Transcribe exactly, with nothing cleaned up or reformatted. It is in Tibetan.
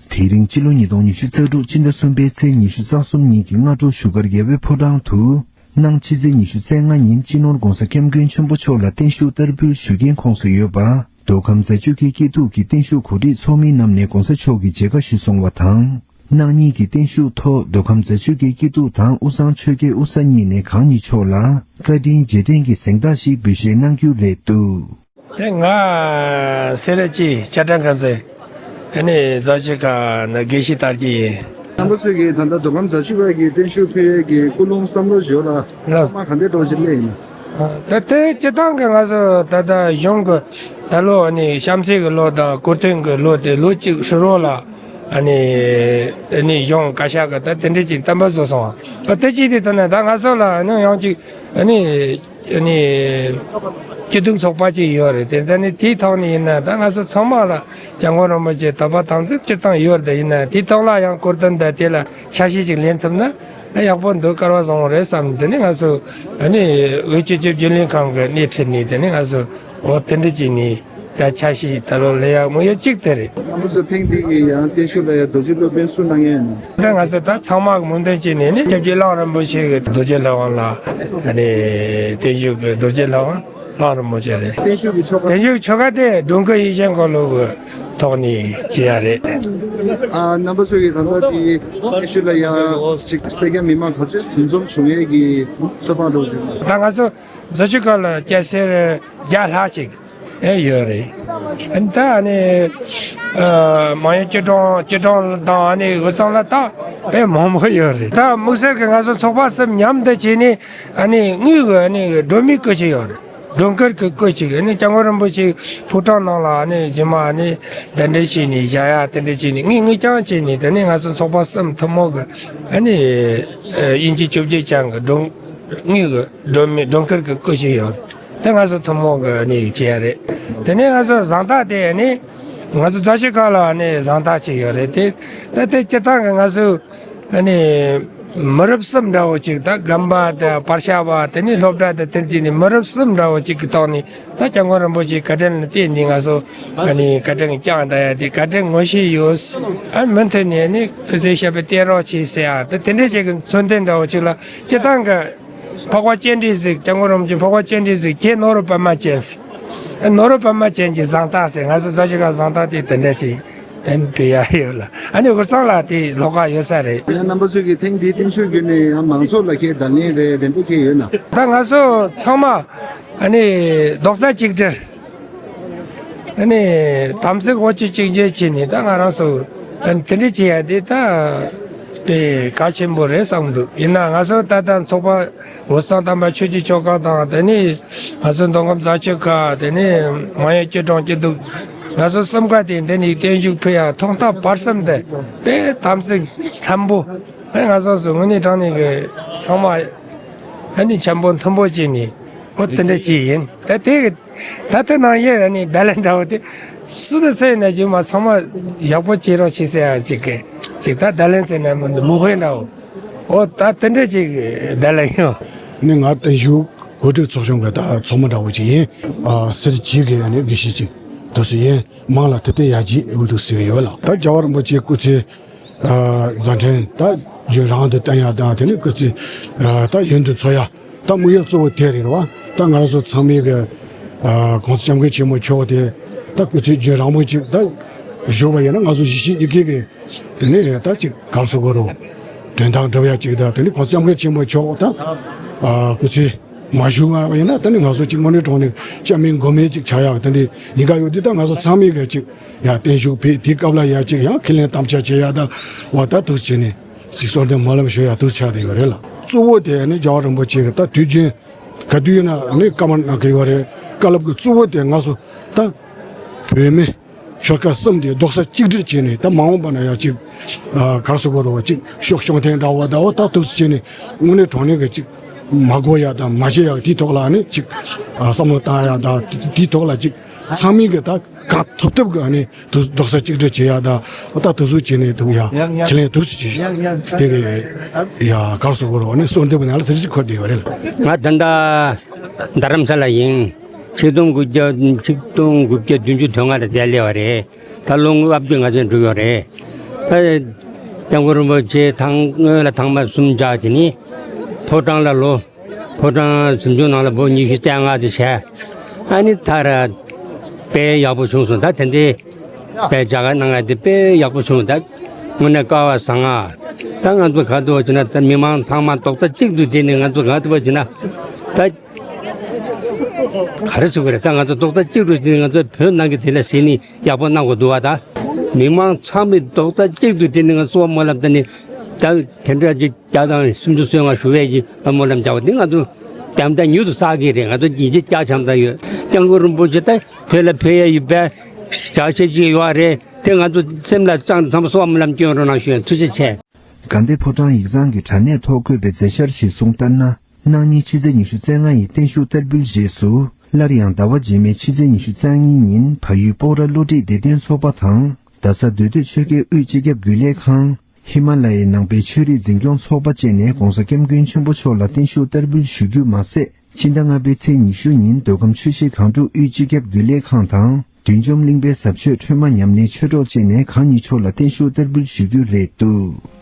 དེ་རིང་སྤྱི་ལོ་ཉིས་སྟོང་ཉི་ཤུ་རྩ་དྲུག་སྤྱི་ཟླ་གསུམ་པའི་ཚེས་ཉི་ཤུ་རྩ་གསུམ་ཉིན་གྱི་སྔ་དྲོ་བཞུགས་སྒར་རྒྱལ་བའི་ཕོ་བྲང་དུ། གནངས་ཕྱི་ཚེས་ཉི་ཤུ་རྩ་ལྔ་ཉིན་སྤྱི་ནོར་༧གོང་ས་༧སྐྱབས་མགོན་ཆེན་པོ་མཆོག་ལ་བརྟན་བཞུགས་བསྟར་འབུལ་ཞུ་མཁན་ཁོངས་སུ་ཡོད་པ། མདོ་ཁམས་རྫ་ཆུ་ཁའི་སྐྱིད་སྡུག་གི་བརྟན་བཞུགས་གོ་སྒྲིག་ཚོགས་མིའི་རྣམས་ནས་༧གོང་ས་མཆོག་གི་མཇལ་ཁ་ཞུས་སོང་བ་དང་། གནངས་ཉིན་གྱི་བརྟན་བཞུགས་ཐོག་མདོ་ཁམས་རྫ་ཆུ་ཁའི་སྐྱིད་སྡུག་དང་དབུས་གཙང་ཆོལ་ཁའི་དབུ་གཙང་གཉིས་ནས་གང་ཉིད་མཆོག་ལ་བཀའ་དྲིན་རྗེས་དྲན་གྱི་གཟེངས་རྟགས་ཤིག་འབུལ་བཞེས་གནང་རྒྱུ་རེད་འདུག། དེ་ང་སེ་ར་བྱེས་བྱ་བྲལ་མཁན་ཚོས་ཨ་ནི་རྫ་ཆུ་ཁ་ནས་དགེ་བཤེས་དར་གྱི་ཡིན། རྣམ་པ་ཚོས་ཀྱིས་ད་ལྟ་མདོ་ཁམས་རྫ་ཆུ་ཁ་གི་བརྟན་བཞུགས་ཕུལ་ཡས་ཀྱི་ཀུན་སློང་བསམ་བློ་ཞོར་ལ་ལགས། མ་ག་འདྲའི་འགྲོ་བཞིན་ལས་ཡིན། ད་ལྟའི་སྤྱི་བཏང་གི་ང་ཚོ་ད་ལྟ་གཞུང་གི་ད་ལོ་ཨ་ནི་གཤམ་གསལ་གྱི་ལོ་དང་སྐུ་རྟེན་གྱི་ལོ་དེ་ལོ་གཅིག་ཧྲིལ་བོ་ལ་ཨ་ནི་ཨ་ནི་གཞུང་བཀའ་ཤག་གི་ད་དེ་འདྲ་ཅིག་གཏན་འབེབས་བཟོ་སོང་བ། ད་ལྟ་ཅིག་དེ་ལྟ་ན་ད་ང་ཚོ་ལ་ཨ་ནི་ཡང་ཅིག་ཨ་ནི། ཨ་ནི། སྐྱིད་སྡུག་ཚོགས་པ་ཅིག་ཡོད་རེད། དེ་ཚོ་ནི་དེའི་ཐོག་ནས་ཡིན་ན་ད་ང་ཚོ་ཚང་མ་ལ་སྐྱབས་མགོན་རིན་པོ་ཆེ་དད་པ་དམ་ཚིག་སྤྱིར་བཏང་ཡོད་རེད། ཡིན་ན་དེའི་ཐོག་ལ་ཡང་སྐུ་རྟེན་དང་དེ་ལ་ཆ་ཤས་ཅིག་ལེན་ཐུབ་ན་ཡག་པོ་འདུག་དཀའ་བ་བཟང་བོ་རེད་བསམ། དེ་ནི་ང་ཚོ་ཨ་ནི་དབུས་སྤྱི་ཁྱབ་རྒྱུན་ལས་ཁང་གི་སྣེ་ཁྲིད་ནས་དེ་ནི་ང་ཚོ་འོ་དེ་འདྲ་ཅིག་ནས་ད་ཆ་ཤས་ད་ལོ་ལེན་ཡག་མོ་ཡོད་གཅིག་དེ་རེད། རྣམ་པ་ཚོ་ཐེངས་འདི་གི་ཡང་བརྟན་བཞུགས་ལ་ཡང་རྡོ་རྗེ་སློབ་དཔོན་སུ་གནང་ཡས་ཡིན་ན། ད་ང་ཚོ་ད་ཚང་མ་གི་སྨོན་འདུན་བྱས་ནས་ནི་སྐྱབས་རྗེ་གླང་རིན་པོ་ཆེ་གི་རྡོ་རྗེ་ལྷ་དབང་ལ་ཨ་ནི་བརྟན་བཞུགས་ཀྱི་རྡོ་རྗེ་ལྷ་དབང་གླང་རིན་པོ་ཆེ་རེད། བརྟན་བཞུགས་ཀྱི་ཆོ་ག། བརྟན་བཞུགས་ཆོ་ག་དེ་སྒྲུང་སྐུ་ཡིད་བཞིན་འཁོར་ལོ་གི་ཐོག་ནས་བྱེད་ཡ་རེད། ཨ་རྣམ་པ་ཚོ་གི་ད་ལྟ་དེ་བརྟན་བཞུགས་ལ་ཡང་ཅིག་སེར་སྐྱ་མི་མང་ག་ཚོད་འདུ་འཛོམས་བྱུང་ཡས་ཀྱི་ཚོད་དཔག་འགྲོ་བྱུང་། ད་ང་ཚོ་རྫ་ཆུ་ཁ་ལ་སྐྱ་སེར་བརྒྱ་ལྷག་ཅིག་ཨེ་ཡོད་རེད། ཨ་ནི་ད་ཨ་ནི་ཨ་མང་ཡུལ་སྐྱིད་གྲོང་སྐྱིད་གྲོང་དང་ཨ་ནི་དབུས་གཙང་ལ་ད་དཔེ་མང་པོ་ཡོད་རེད། ད་དམིགས་བསལ་གྱི་ང་ཚོ་ཚོགས་པ་གསུམ་མཉམ་དུ་བྱས་ནས་ཨ་ནི་དངུལ་གྱི་ཨ་ནི་སྒྲོན་མེའི་སྐུ་ཅིག་ཡོད་རེད། སྒྲོན་དཀར་གྱི་སྐུ་ཅིག་ཨ་ནི་སྐྱབས་མགོན་རིན་པོ་ཆེ་ཕོ་བྲང་ནང་ལ་ཨ་ནི་རྗེས་མ་ཨ་ནི་གདན་འདྲེན་བྱས་ནས་བཞག་ཡ་དེ་འདྲ་བྱས་ནས་དངུལ་དངུལ་རྐྱང་བྱས་ནས་དེ་ནས་ང་ཚོ་ཚོགས་པ་གསུམ་ཐུན་མོང་གི་ཨ་ནི་དབྱིན་ཇི་བཅོ་བརྒྱད་ཅན་གྱི་སྒྲོན་དངུལ་གྱི་སྒྲོན་མེ་སྒྲོན་དཀར་གྱི་སྐུ་ཞིག་ཡོད་རེད། དེ་ང་ཚོ་ཐུན་མོང་གི་ནི་བྱས་རེད། དེ་ནས་ང་ཚོ་གཟེངས་རྟགས་དེ་ནི་ང་ཚོ་རྫ་ཆུ་ཁ་ལ་ནི་གཟེངས་རྟགས་ཅིག་ཡོད་རེད། དེ་ད་དེ་སྤྱིར་བཏང་གི་ང་ཚོ་ནི་མི་རབས་གསུམ་འདྲ་བོ་ཅིག་ད་རྒན་པ་དང་བར་ཞ་བ་དེ་ནི་སློབ་གྲྭ་དང་དེ་ཅིག་ནི་མི་རབས་གསུམ་འདྲ་བོ་ཅིག་གི་ཐོག་ནས་ད་སྐྱབས་མགོན་རིན་པོ་ཆེའི་བཀའ་དྲིན་ལ་བརྟེན་ནས་ང་ཚོ་ནི་བཀའ་དྲིན་བསྐྱངས་བསྡད་ཡ་དེ་བཀའ་དྲིན་ངོ་ཤེས་ཡོད། ཨ་མུ་མཐུད་ནས་ནི་སྐུ་ཚེ་ཞབས་པད་བརྟན་རོགས་གྱིས་ཟེར་ཡ་ད་དེ་འདྲ་ཅིག་གི་མཚོན་དོན་འདྲ་བོ་ཅིག་ལ་སྤྱིར་བཏང་གི་འཕགས་པ་སྤྱན་རས་གཟིགས། སྐྱབས་མགོན་རིན་པོ་ཆེ་འཕགས་པ་སྤྱན་རས་གཟིགས་ཀྱི་ནོར་བུ་པདྨ་ཅན་ཟེར། ནོར་བུ་པདྨ་ཅན་གྱི་གཟེངས་རྟགས་ཟེར། ང་ཚོ་རྫ་ཆུ་ཁ་གཟེངས་རྟགས་དེ་དེ་འདྲ་ཅིག་ཨེ་ཕུལ་ཡ་ཡོད་ལ། ཨ་ནི་དབུས་གཙང་ལ་དེ་ལོགས་ཀ་ཡོད་ས་རེད། ཡང་རྣམ་པ་ཚོས་ཀྱི་ཐེངས་འདིའི་བརྟན་བཞུགས་བརྒྱུད་ནས་ཡང་མང་ཚོགས་ལ་ཁྱེད་བརྡ་ལན་རེ་དེ་འདྲ་ཁྱེད་ཡོད་ན། ད་ང་ཚོ་ཚང་མ་ཨ་ནི་རྡོག་རྩ་གཅིག་སྒྲིལ། ཨ་ནི་དམ་ཚིག་འོ་ཅི་གཅིག་གྱུར་བྱས་ནས་ད་ང་རང་ཚོ་ཨ་ནི་དེ་འདྲ་བྱེད་ཡ་དེ་ད་དཔེ་གལ་ཆེན་པོ་རེད་བསམ་འདུག་ཡིན་ན་ང་ཚོ་ད་ལྟ་ཚོགས་པ་དབུས་གཙང་དམ་པ་ཆོས་ཀྱི་ཆོལ་ཁ་དང་དེ་ནས་ང་ཚོ་མདོ་ཁམས་རྫ་ཆུ་ཁ་དེ་ནས་མང་ཡུལ་སྐྱིད་གྲོང་སྐྱིད་སྡུག་ང་ཚོ་གསུམ་ཀ་དེ་འདི་ནས་བརྟན་བཞུགས་ཕུལ་ཡ་ཐོག་མཐའ་བར་གསུམ་དུ་དཔེ་དམ་ཚིག་ལྷུན་པོ་ཨ་ནི་ང་ཚོ་ཚོ་དངོས་གནས་དྲང་གནས་ཀྱི་ཚང་མ་ཨ་ནི་འཆམ་པོ་མཐུན་པོ་བྱས་ནས་འོ་དེ་འདྲ་ཅིག་ཡིན། ད་དེ་ད་ལྟ་ནང་བཞིན་ཨ་ནི་བརྡ་ལན་འདྲ་བོ་དེ་སུ་དང་སུ་ཡིན་ན་རྗེས་མ་ཚང་མ་ཡག་པོ་བྱེད་རོགས་བྱེད་ཟེར་ཡ་ཅིག་གི་ཅིག་ད་བརྡ་ལན་ཟེར་ན་མི་འདུག་མོ་ཧོའི་འདྲ་བོ། འོ་ད་དེ་འདྲ་ཅིག་བརྡ་ལན་ཡོད། ནི་ང་བརྟན་བཞུགས་གོ་སྒྲིག་ཚོགས་ཆུང་གི་ད་ཚོགས་མི་འདྲ་བོ་ཅིག་ཡིན། ཨ་སེར་བྱེས་ཀྱི་ནི་དགེ་བཤེས་ཅིག་དུ་སུ་ཡིན། མང་ལ་དེ་ལྟ་ཡ་ཅིག་འོས་འདུག་ཟེར་གི་ཡོད་ལ། ད་རྒྱལ་བ་རིན་པོ་ཆེ་སྐུ་ཚེ་ཨ་མཛད་འཕྲིན་ད་རྒྱུན་རིང་དུ་བརྟན་ཡ་དང་དེ་ནི་སྐུ་ཚེ་ཨ་ད་ཡུན་དུ་འཚོ་ཡ་ད་དམིགས་ཡུལ་གཙོ་བོ་དེ་རེད་བ། ད་ང་རང་ཚོ་ཚང་མས་གི་ཨ་གོང་ས་སྐྱབས་མགོན་ཆེན་པོ་མཆོག་དེ་ད་སྐུ་ཚེ་རྒྱུན་རིང་པོ་ཅིག་ད་བཞུགས་པ་ཡིན་ན་ང་ཚོ་གཞིས་བྱེས་གཉིས་ཀའི་གི་དེ་ནི་ད་ཅིག་ག་རེ་ཟེར་དགོས་རེད། དོན་དག་འགྲུབ་ཡ་ཅིག་ད་དེ་ནི་གོང་ས་སྐྱབས་མགོན་ཆེན་པོ་མཆོག་ད་ཨ་སྐུ་ཚེ་མ་བཞུགས་པ་ཡིན་ན་ད་ནི་ང་ཚོ་ཅིག་དངོས་གནས་དྲང་གནས་སྐྱབས་མེད་མགོན་མེད་ཅིག་ཆགས་ཡག་དེ་འདྲའི་ཉེན་ཁ་ཡོད་དུས་ད་ང་ཚོ་ཚང་མས་གི་ཅིག་ཡ་བརྟན་བཞུགས་ཕེབས་དེའི་སྐབས་ལ་ཡ་ཅིག་ཡང་ཁས་ལེན་དམ་བཅའ་བྱེད་ཡ་ད་བ་ད་འདུག་བྱས་ནས་ཅིག་གསོལ་འདེབས་སྨོན་ལམ་ཞུ་ཡ་འདུག་ཆགས་བསྡད་ཡོད་རེད་ལ། གཙོ་བོ་དེ་ནི་རྒྱལ་བ་རིན་པོ་ཆེ་གི་ད་དུས་རྒྱུན་ག་དུས་ཡིན་ན་ནི་བཀའ་མོལ་གནང་གི་ཡོད་རེད། བཀའ་སློབ་གི་གཙོ་བོ་དེ་ང་ཚོ་ད་བོད་མི་ཆོལ་ཁ་གསུམ་དེ་རྡོག་རྩ་གཅིག་སྒྲིལ་བྱས་ནས་ད་མ་འོངས་པ་ན་ཡང་ཅིག་ཨ་ག་རེ་ཟེར་དགོས་རེད་བ། ཅིག་ཤོག་ཤོང་ཐེངས་འདྲ་བ་ད་བ་ད་འདུག་སེ་བྱས་ནས་དངོས་གནས་དྲང་གནས་ཀྱི་ཅིག་མ་གོ་ཡ་དང་མ་བྱེད་ཡ་དེའི་ཐོག་ལ་ནི་ཅིག་ཨ་བསམ་བློ་བཏང་ཡ་དང་དེའི་ཐོག་ལ་ཅིག་ཚང་མས་ཀྱི་ད་གང་ཐུབ་ཐུབ་ཀྱི་ནི་དུ་རྡོག་རྩ་གཅིག་སྒྲིལ་བྱེད་ཡ་དང་ད་དུ་ཟུག་བྱས་ནས་འདུག་ཡ་ཁས་ལེན་འདུག་སེ་བྱས་དེ་གི་ཡ་ག་རེ་ཟེར་དགོས་རེད་བ། ནི་གསོལ་འདེབས་ནང་ལ་དེ་ཅིག་འཁོར་བསྡད་ཡོད་རེད། ང་ད་ལྟ་རྡ་རམ་ས་ལ་ཡིན། ཆིག་སྟོང་དགུ་བརྒྱ་ཆིག་སྟོང་དགུ་བརྒྱ་བདུན་ཅུ་དོན་ལྔ་ལ་དེར་སླེབས་པ་རེད། ད་ལོ་ལྔ་བཅུ་ང་གཅིག་འགྲོ་ཡོད་རེད། ད་སྐྱབས་མགོན་རིན་པོ་ཆེ་ཐང་སྔོན་ལ་ཐང་མ་གསུམ་བཅག་དེ་ནི་ཕོ་བྲང་ལ་ལོ། ཕོ་བྲང་གཟིམ་ཆུང་ནང་ལ་ལོ་ཉི་ཤུ་རྩ་ལྔ་ཙམ་བྱས། ཨ་ནི་མཐར་དཔེ་ཡག་པོ་བྱུང་སོང་། ད་དེ་འདྲའི་དཔེ་རྒྱ་གར་གནང་ཡ་དེ་དཔེ་ཡག་པོ་བྱུང་། ད་དངོས་གནས་སྐལ་བ་བཟང་ང་། ད་ང་ཚོ་ག་དུས་བ་ཅིག་ན་ད་མི་མང་ཚང་མ་རྡོག་རྩ་གཅིག་ཏུ་བསྒྲིལ་ནས་ང་ཚོ་ག་དུས་བ་ཅིག་ན་ད་ག་རེ་ཟེར་དགོས་རེད། ད་ང་ཚོ་རྡོག་རྩ་གཅིག་ཏུ་བསྒྲིལ་ནས་ང་ཚོ་བོད་ནང་གི་དེ་ལ་ཟེར་ནས་ཡག་པོ་གནང་དགོས་འདུག་བ། ད་མི་མང་ཚང་མས་རྡོག་རྩ་གཅིག་ཏུ་བསྒྲིལ་ནས་ང་ཚོ་སྨོན་ལམ་བཏབ་ནས་ད་དེ་འདྲ་ཅིག་བརྒྱ་དང་སུམ་ཅུ་སོ་ལྔ་ཞུ་བས་ཀྱི་སྨོན་ལམ་རྒྱག་པ་འདི་ང་ཚོ་དམ་བཅའ་མྱུར་དུ་བསགས་ཀྱི་རེད། ང་ཚོ་ཡིད་ཆེས་བསྐྱར་བྱམས་དང་ཡོད། སྐྱབས་མགོན་རིན་པོ་ཆེ་ད་བོད་ལ་ཕེབས་ཡ་ཡོད་པའི་ཞག་ཤས་ཅིག་ཡོད་རེད། དེ་ང་ཚོ་སེམས་ལ་བཅངས་ནས་ཚང་མ་སྨོན་ལམ་སྐྱོན་རོགས་གནང་ཞུ་ཡ། ཐུགས་རྗེ་ཆེ། དགའ་ལྡན་ཕོ་བྲང་ཡིག་ཚང་གི་དྲ་གནས་ཐོག་བཀོད་པའི་མཛད་འཆར་གཞིར་བཟུང་ལྟར་ན། གནངས་ཉིན་ཕྱི་ཚེས་ཉི་ཤུ་རྩ་ལྔ་ཡི་བརྟན་བཞུགས་བསྟར་འབུལ་རྗེས་སུ། སླར་ཡང་ཟླ་བ་རྗེས་མའི་ཕྱི་ཚེས་ཉི་ཤུ་རྩ་གཉིས་ཉིན་བལ་ཡུལ་སྤོག་ར་བློ་གྲོས་བདེ་དོན་ཚོགས་པ་དང་། རྡ་ས་མདོ་སྟོད་ཆོལ་ཁའི་དབུས་སྤྱི་ཁྱབ་རྒྱུན་ལས་ཁང་། ཧི་མ་ལ་ཡའི་ནང་པའི་ཆོས་རིག་འཛིན་སྐྱོང་ཚོགས་པ་བཅས་ནས་༧གོང་ས་༧སྐྱབས་མགོན་ཆེན་པོ་མཆོག་ལ་བརྟན་བཞུགས་བསྟར་འབུལ་ཞུ་རྒྱུ་མ་ཟད། ཕྱི་ཟླ་ལྔ་པའི་ཚེས་ཉི་ཤུ་ཉིན་མདོ་ཁམས་ཆུ་བཞི་སྒང་དྲུག་དབུས་སྤྱི་ཁྱབ་རྒྱུན་ལས་ཁང་དང་། བདུད་འཇོམས་གླིང་པའི་ཟབ་ཆོས་ཁྲོས་མ་ཉམས་ལེན་ཆོས་གྲོགས་བཅས་ནས་གང་ཉིད་མཆོག་ལ་བརྟན་བཞུགས་བསྟར་འབུལ་ཞུ་རྒྱུ་རེད་འདུག།